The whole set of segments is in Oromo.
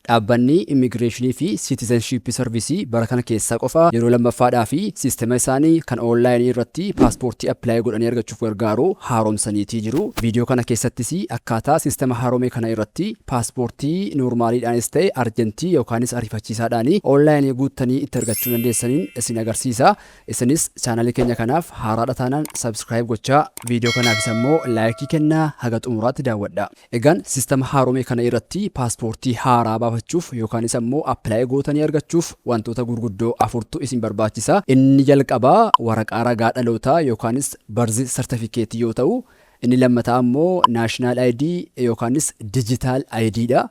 Dhaabbanni Immigireeshinii fi Citizenship Service bara kana keessaa qofa yeroo lammaffaadhaa fi siistema isaanii kan onlaayinii irratti paaspoortii apply godhanii argachuuf gargaaru haaromsaniitii jiru. Viidiyoo kana keessattis akkaataa siistema haaromee kana irratti paaspoortii noormaaliidhaanis ta'e urgent yookaanis ariifachiisaadhaan onlaayinii guuttanii itti argachuu dandeessaniin isin agarsiisa. Isinis chaanalii keenya kanaaf haaraadha taanaan subscribe gochaa, viidiyoo kanaafis ammoo like kennaa, haga xumuraatti daawwadha. Egaan siistema haaromee kana irratti paaspoortii haaraa baafachuuf yookaanis ammoo apply gootanii argachuuf wantoota gurguddoo afurtu isin barbaachisa. Inni jalqabaa waraqaa ragaa dhalootaa yookaanis birth certificate yoo ta'u, inni lammataa ammoo national ID yookaanis digital ID dha.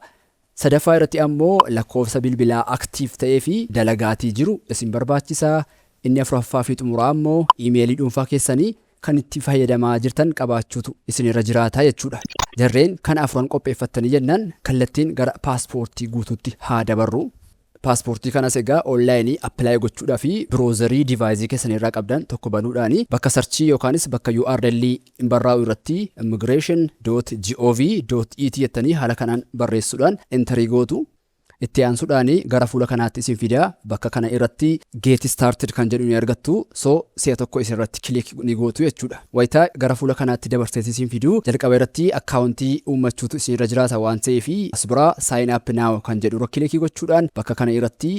Sadaffaa irratti ammoo lakkoofsa bilbilaa active ta'ee fi dalagaatii jiru isin barbaachisa. Inni afuraffaa fi xumuraa ammoo iimeelii dhuunfaa keessanii kan itti fayyadamaa jirtan qabaachuutu isinirra jiraata jechuudha. Jarreen kana afuran qopheeffattanii jennaan kallattiin gara paaspoortii guutuutti haa dabarru. Paaspoortii kanas egaa onlaayinii apply gochuudhaa fi browser device keessan irraa qabdan tokko banuudhaani bakka search yookaanis bakka URL hin barraa'u irratti immigration.gov.et jettanii haala kanaan barreessuudhaan enter gootu. Itti aansuudhaan gara fuula kanaatti isin fida. Bakka kana irratti "Get started" kan jedhu ni argattu. So si'a tokko isin irratti click ni gootu jechuudha. Wayitaa gara fuula kanaatti dabarsee isin fidu, jalqaba irratti akkaawuntii uummachuutu isin irra jiraata waan ta'eef, as biraa "Sign up now" kan jedhu irra click gochuudhaan bakka kana irratti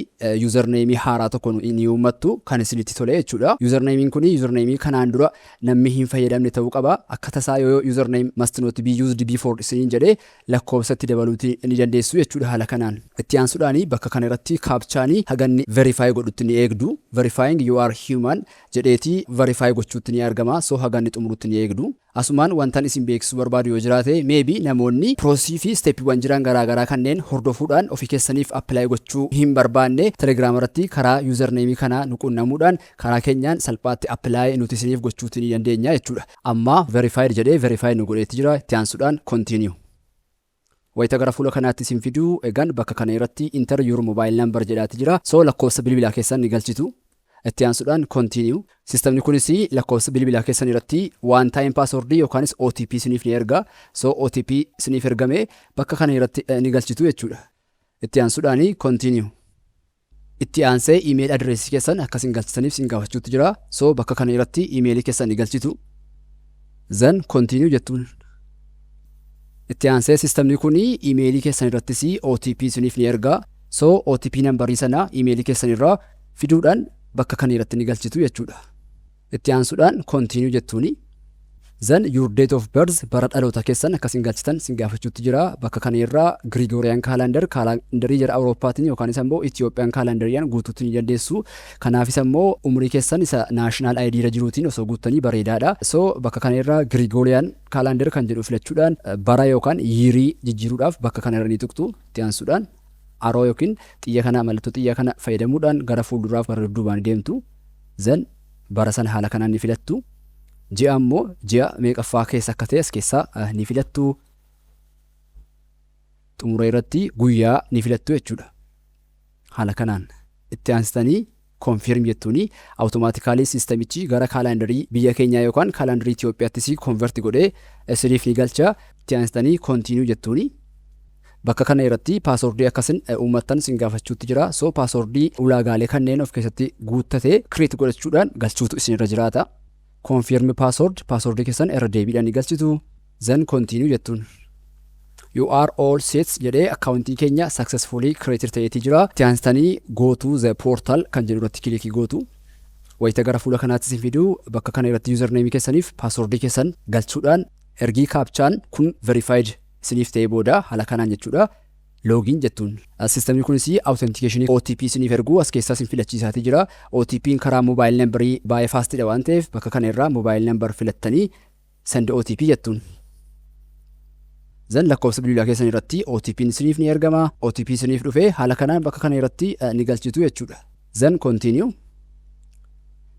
username haaraa tokko ni uummattu kan isinitti tole jechuudha. Usernameiin kun username kanaan dura namni hin fayyadamne ta'uu qaba. Akka tasaa yoo "Username must not be used before" isiniin jedhee, lakkoofsatti dabaluuti ni dandeessu jechuudha haala kanaan. Itti aansuudhaan bakka kana irratti captchaanii haganni verify godhutti ni eegdu. "Verifying you are human" jedheeti verify gochuutti ni argama. So haganni xumurutti ni eegdu. Asumaan wantan isin beeksisuu barbaadu yoo jiraate, maybe namoonni process fi stepiiwwan jiran garaagaraa kanneen hordofuudhaan ofii keessaniif apply gochuu hin barbaanne, Telegiraam irratti karaa username kanaa nu qunnamuudhaan karaa keenyaan salphaatti apply nuti isiniif gochuuti ni dandeenya jechuudha. Amma "Verified" jedhee verify nu godheetti jira. Itti aansuudhaan continue. Wayita gara fuula kanaatti isin fiduu, egaan bakka kana irratti "Enter your mobile number" jedhaati jira. So lakkoofsa bilbilaa keessan ni galchitu. Itti aansuudhaan continue. Sistemni kunis lakkoofsa bilbilaa keessan irratti one time password yookaanis OTP isiniif ni erga. So OTP isiniif ergame bakka kana irratti ni galchitu jechuudha. Itti aansuudhaan continue. Itti aansee email address keessan akkasin galchitaniif isin gaafachuutti jira. So bakka kana irratti iimeelii keessan ni galchitu. Then continue jettuun. Itti aansee sistemni kun iimeelii keessan irrattis OTP isiniif ni erga. So OTP number sana iimeelii keessan irraa fiduudhaan bakka kana irratti ni galchitu jechuudha. Itti aansuudhaan continue jettuuni. Then your date of birth, bara dhaloota keessan akkasin galchitan isin gaafachuutti jira. Bakka kana irraa Gregorian calendar, kaalandarii jara Awurooppaatiin yookaanis immoo Ethiopian calendariin guutuutti ni dandeessu. Kanaafis immoo umurii keessan isa national ID irra jiruutiin osoo guuttanii bareedaadha. So bakka kana irraa Gregorian calendar kan jedhu filachuudhaan bara yookaan year jijjiiruudhaaf bakka kana irra ni tuqxu. Itti aansuudhaan arrow yookiin xiyya kana, mallattoo xiyya kana fayyadamuudhaan gara fuulduraaf gara dudduubaan deemtu. Then bara sana haala kanaan ni filattu. Ji'a ammoo ji'a meeqaffaa keessa akka ta'e as keessaa ni filattu. Xumura irratti guyyaa ni filattu jechuudha. Haala kanaan itti aansitanii confirm jettuuni automatically siistamichi gara kaalandarii biyya keenyaa yookaan kaalandarii Itoophiyaattis convert godhee isiniif ni galcha. Itti aansitanii continue jettuuni. Bakka kana irratti password akkasin uummattan isin gaafachuutti jira. So password ulaagaalee kanneen of keessatti guuttatee create godhachuudhaan galchuutu isinirra jiraata. Confirm password, password keessan irra deebiidhaan ni galchitu. Then continue jettuun. "You are all set" jedhee akkaawuntii keenya successfully created ta'eetii jira. Itti aansitanii "Go to the portal" kan jedhu irratti click gootu. Wayita gara fuula kanaatti isin fiduu, bakka kana irratti username keessaniif password keessan galchuudhaan, ergii captchaan kun verified isiniif ta'ee booda, haala kanaan jechuudha. Login jettuun. Sistemni kunis authentication OTP isiniif erguu as keessaa isin filachiisaatii jira. OTP'n karaa mobile number baay'ee fastidha waan ta'eef, bakka kana irraa mobile number filattanii "Send OTP" jettuun. Then lakkoofsa bilbilaa keessan irratti OTP'n isiniif ni ergama. OTP isiniif dhufee haala kanaan bakka kana irratti ni galchitu jechuudha. Then continue.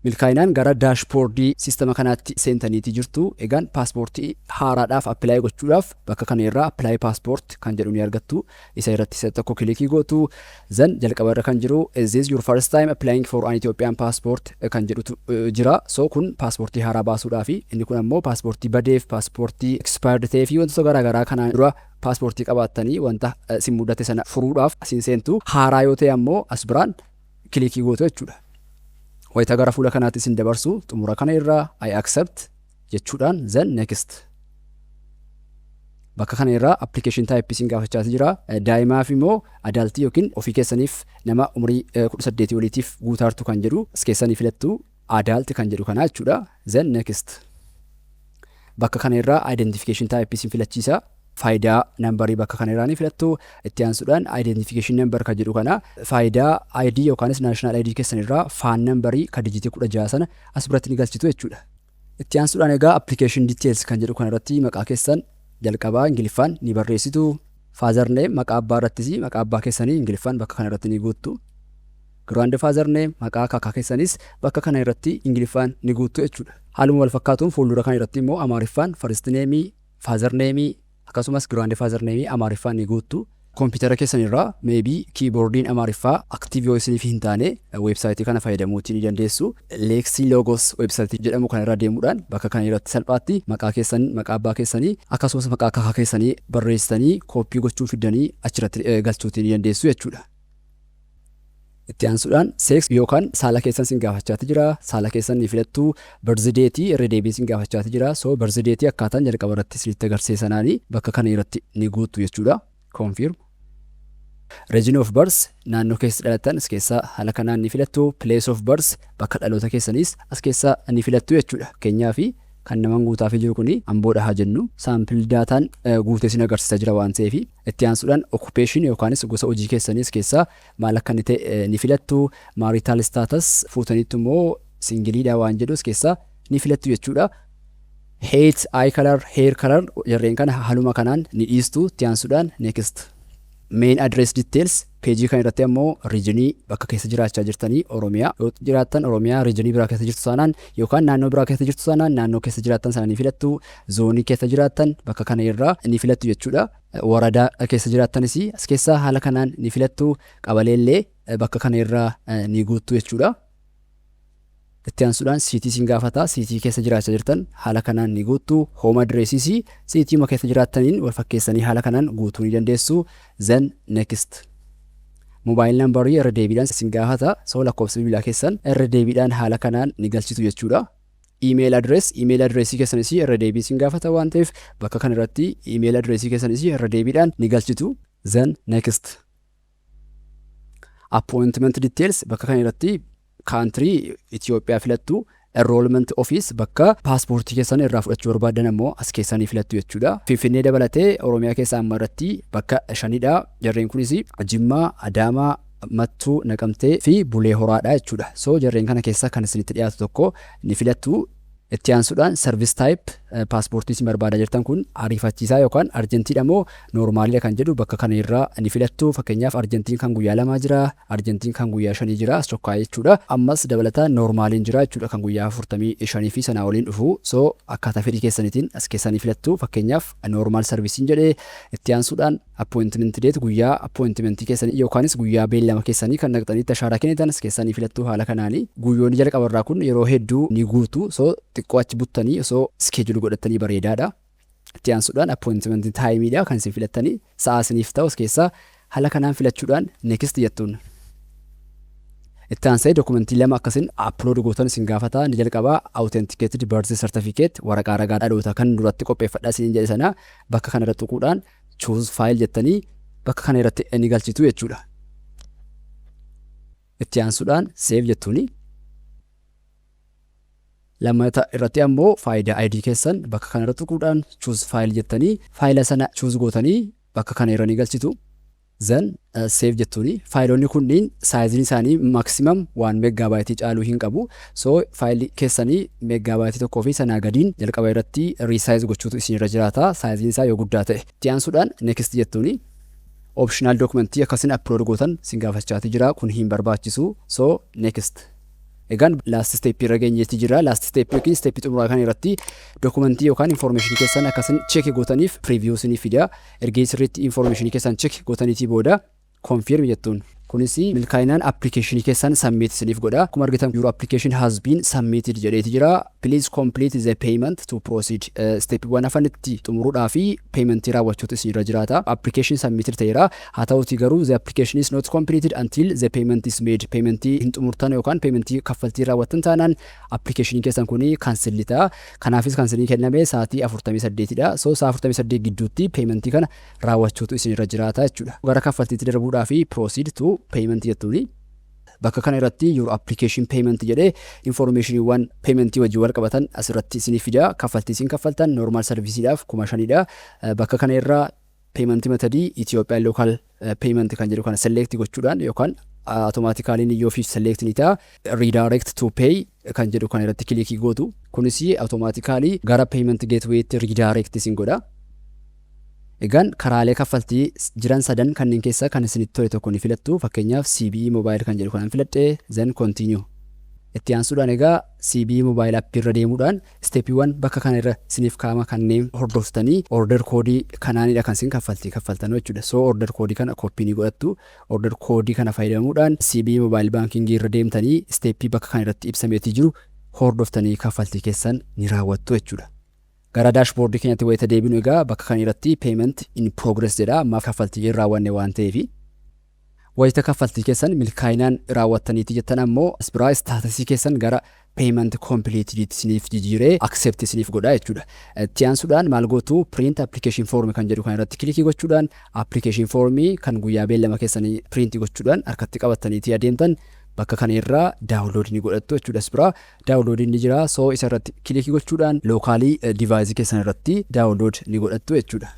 Milkaa'inaan gara dashboardii siistama kanaatti seentaniitii jirtu. Egaan paaspoortii haaraadhaaf apply gochuudhaaf bakka kana irraa "Apply passport" kan jedhu ni argattu. Isa irratti isa tokko click gootu. Then jalqaba irra kan jiru "Is this your first time applying for an Ethiopian passport?" kan jedhutu jira. So kun paaspoortii haaraa baasuudhaafi. Inni kun ammoo paaspoortii badeef, paaspoortii expired ta'ee fi wantoota garaagaraa kanaan dura paaspoortii qabaattanii wanta isin mudate sana furuudhaaf asiin seentu. Haaraa yoo ta'e ammoo as biraan click gootu jechuudha. Wayita gara fuula kanaatti isin dabarsu, xumura kana irraa "I accept" jechuudhaan then next. Bakka kana irraa application type isin gaafachaa jira. Daa'imaaf immoo adultii yookiin ofii keessaniif nama umurii 18 oliitiif guutaartu kan jedhu as keessanii filattu, adult kan jedhu kana jechuudha. Then next. Bakka kana irraa identification type isin filachiisa. Faayidaa numberii bakka kana irraa ni filattu. Itti aansuudhaan identification number kan jedhu kana Faayidaa ID yookaanis national ID keessan irraa FAN numberii kan digitii 16 sana as biratti ni galchitu jechuudha. Itti aansuudhaan egaa application details kan jedhu kana irratti maqaa keessan jalqabaa Ingiliffaan ni barreessitu. Father name, maqaa abbaa irrattis maqaa abbaa keessanii Ingiliffaan bakka kana irratti ni guuttu. Grandfather name, maqaa akaakuu keessanis bakka kana irratti Ingiliffaan ni guuttu jechuudha. Haaluma wal fakkaatuun fuuldura kana irratti immoo Amaariffaan first name, father name akkasumas grandfather name Amaariffaan ni guuttu. Koompitara keessan irraa maybe keyboardiin Amaariffaa active yoo isiniif hin taane weebsaayitii kana fayyadamuutii ni dandeessu. Lexilogos weebsaayitii jedhamu kana irra deemuudhaan bakka kana irratti salphaatti maqaa keessan, maqaa abbaa keessanii akkasumas maqaa akaakuu keessanii barreessitanii copy gochuu fiddanii achirratti galchuutii ni dandeessu jechuudha. Itti aansuudhaan sex yookaan saala keessan sin gaafachaati jira. Saala keessan ni filattu. Birth dateii irra deebiin sin gaafachaati jira. So birth dateii akkaataan jalqaba irratti isinitti agarsiisanaani bakka kana irratti ni guuttu jechuudha. Confirm. Region of birth, naannoo keessa dhalattan as keessaa haala kanaan ni filattu. Place of birth, bakka dhaloota keessaniis as keessaa ni filattu jechuudha. Fakkeenyaaf kan naman guutaafii jiru kuni Amboodha haa jennu. Sample dataan guutee sin agarsiisaa jira waan ta'eef. Itti aansuudhaan occupation yookaanis gosa hojii keessanii as keessaa maal akka inni ta'e ni filattu. Marital status, fuutaniitu immoo singleiidha waan jedhu as keessaa ni filattu jechuudha. Height, eye color, hair color jarreen kana haaluma kanaan ni dhiistu. Itti aansuudhaan next. Main address details peejii kan irratti ammoo regionii bakka keessa jiraachaa jirtanii, Oromiyaa yoo jiraattan Oromiyaa, regionii biraa keessa jirtu taanaan yookaan naannoo biraa keessa jirtu taanaan naannoo keessa jiraattan sana ni filattu. Zoonii keessa jiraattan bakka kana irraa ni filattu jechuudha. Waradaa keessa jiraattanis as keessaa haala kanaan ni filattu. Qabaleellee bakka kana irraa ni guuttu jechuudha. Itti aansuudhaan city siin gaafata. City keessa jiraachaa jirtan haala kanaan ni guuttu. Home addressiis cityuma keessa jiraattaniin wal fakkeessanii haala kanaan guutuu ni dandeessu. Then next. Mobile numberii irra deebiidhaan sin gaafata. So lakkoofsa bilbilaa keessan irra deebiidhaan haala kanaan ni galchitu jechuudha. Email address, email addressii keessanis irra deebii sin gaafata waan ta'eef bakka kana irratti email addressii keessanis irra deebiidhaan ni galchitu. Then next. Appointment details bakka kana irratti country Itoophiyaa filattu. Enrollment office, bakka paaspoortii keessan irraa fudhachuu barbaadan ammoo as keessanii filattu jechuudha. Finfinnee dabalatee Oromiyaa keessa amma irratti bakka shanidha. Jarreen kunis Jimmaa, Adaamaa, Mattuu, Naqamtee fi Bulee Horaadha jechuudha. So jarreen kana keessa kan isinitti dhiyaatu tokko ni filattu. Itti aansuudhaan service type, paaspoortii isin barbaadaa jirtan kun ariifachiisaa yookaan urgentiidha moo normaliidha kan jedhu bakka kana irraa ni filattu. Fakkeenyaaf urgentiin kan guyyaa 2 jira, urgentiin kan guyyaa 5 jira as tokkaa jechuudha. Ammas dabalataan normaliin jira jechuudha, kan guyyaa 45 fi sanaa oliin dhufu. So akkaataa fedhii keessaniitiin as keessanii filattu. Fakkeenyaaf normal serviceiin jedhee. Itti aansuudhaan appointment date, guyyaa appointmentii keessanii yookaanis guyyaa beellama keessanii kan dhaqxaniitti ashaaraa kennitan as keessanii filattu haala kanaanii. Guyyoonni jalqabarraa kun yeroo hedduu ni guutu. So xiqqoo achi buttanii osoo schedule godhatanii bareedaadha. Itti aansuudhaan appointment timeiidha kan isin filattanii, sa'a isiniif ta'u as keessaa haala kanaan filachuudhaan next jettuun. Itti aansee dokumentii lama akkasin upload gootan isin gaafata. Inni jalqabaa authenticated birth certificate, waraqaa ragaa dhalootaa kan duratti qopheeffadhaa isiniin jedhe sana bakka kana irra tuquudhaan "Choose file" jettanii bakka kana irratti ni galchitu jechuudha. Itti aansuudhaan save jettuuni. Lammata irratti ammoo Faayidaa ID keessan bakka kana irra tuquudhaan "Choose file" jettanii faayila sana choose gootanii bakka kana irra ni galchitu. Then save jettuuni. Faayilonni kunniin sizeiin isaanii maximum 1 megabyteii caaluu hin qabu. So faayilli keessanii megabyteii 1 fi sanaa gadiin jalqaba irratti resize gochuutu isin irra jiraata, sizeiin isaa yoo guddaa ta'e. Itti aansuudhaan next jettuuni. Optional dokumentii akkasin upload gootan sin gaafachaati jira, kun hin barbaachisu. So next. Egaan last step irra geenyeetti jira. Last step yookiin step xumuraa kan irratti dokumentii yookaan information keessan akkasin check gootaniif preview isinii fida. Ergee sirriitti information keessan check gootaniitii booda confirm jettuun. Kunis milkaa'inaan applicationii keessan submit isiniif godha. Akkuma argitan, "Your application has been submitted" jedheeti jira. "Please complete the payment to proceed." Steppiiwwan hafanitti xumuruudhaa fi paymentii raawwachuutu isinirra jiraata. Application submitted ta'eera. Haa ta'uti garuu, the application is not completed until the payment is made. Paymentii hin xumurtan yookaan paymentii kaffaltii raawwattan taanaan applicationii keessan kuni cancel ta'a. Kanaafis kan isinii kenname sa'aatii 48dha. So sa'a 48 gidduutti paymentii kana raawwachuutu isinirra jiraata jechuudha. Gara kaffaltiitti darbuudhaa fi "proceed to payment" jettuuni. Bakka kana irratti "your application payment" jedhee informationiiwwan paymentii wajjin wal qabatan asirratti isinii fida. Kaffaltii isin kaffaltan normal serviceiidhaaf 5,000dha. Bakka kana irraa payment methodii Ethiopian local payment kan jedhu kana select gochuudhaan yookaan automaticallyn iyyoo fi select ni ta'a. "Redirect to pay" kan jedhu kana irratti click gootu. Kunis automatically gara payment gatewaytti redirect isin godha. Egaan karaalee kaffaltii jiran sadan kanneen keessaa kan isinitti tole tokko ni filattu. Fakkeenyaaf, CBE Mobile kan jedhu kanan filadhee, then continue. Itti aansuudhaan egaa CBE Mobile app irra deemuudhaan steppiiwwan bakka kana irra isiniif kaa'ama kanneen hordoftanii order codeii kanaanidha kan isin kaffaltii kaffaltan jechuudha. So order codeii kana copy ni godhattu. Order codeii kana fayyadamuudhaan CBE Mobile Banking irra deemtanii steppii bakka kana irratti ibsameetii jiru hordoftanii kaffaltii keessan ni raawwattu jechuudha. Gara dashboardii keenyatti wayita deebinu egaa, bakka kana irratti "payment in progress" jedha, ammaaf kaffaltii hin raawwanne waan ta'eefi. Wayita kaffaltii keessan milkaa'inaan raawwattaniiti jettan ammoo as biraa statusii keessan gara payment completed isiniif jijjiiree accept isiniif godha jechuudha. Itti aansuudhaan maal gootu? "Print application form" kan jedhu kan irratti click gochuudhaan application formii kan guyyaa beellama keessanii print gochuudhaan harkatti qabattaniitii adeemtan bakka kana irraa download ni godhattu jechuudha. As biraa download ni jira, so isa irratti click gochuudhaan local device keessan irratti download ni godhattu jechuudha.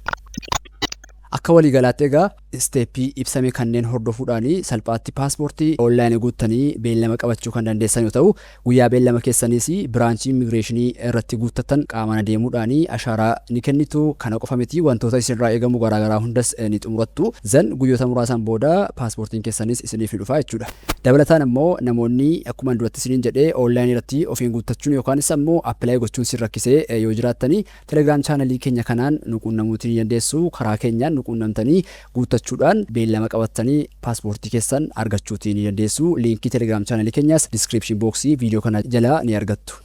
Akka waliigalaatti egaa, steppii ibsame kanneen hordofuudhaan salphaatti paaspoortii onlineii guuttanii beellama qabachuu kan dandeessan yoo ta'u, guyyaa beellama keessaniis branchii immigireeshinii irratti guuttattan qaamaan adeemuudhaan ashaaraa ni kennitu. Kana qofa miti, wantoota isinirraa eegamu garaagaraa hundas ni xumurattu. Then guyyoota muraasan booda paaspoortiin keessanis isiniif ni dhufa jechuudha. Dabalataan ammoo namoonni akkuma duratti isiniin jedhee onlineii irratti ofiin guuttachuun yookaanis ammoo apply gochuun sin rakkisee yoo jiraattanii, Telegram channelii keenya kanaan nu quunnamuutii ni dandeessu. Karaa keenyaan nu quunnamtanii guuttachuudhaan beellama qabattanii paaspoortii keessan argachuutii ni dandeessu. Linkii Telegram channelii keenyaas description boxii viidiyoo kana jalaa ni argattu.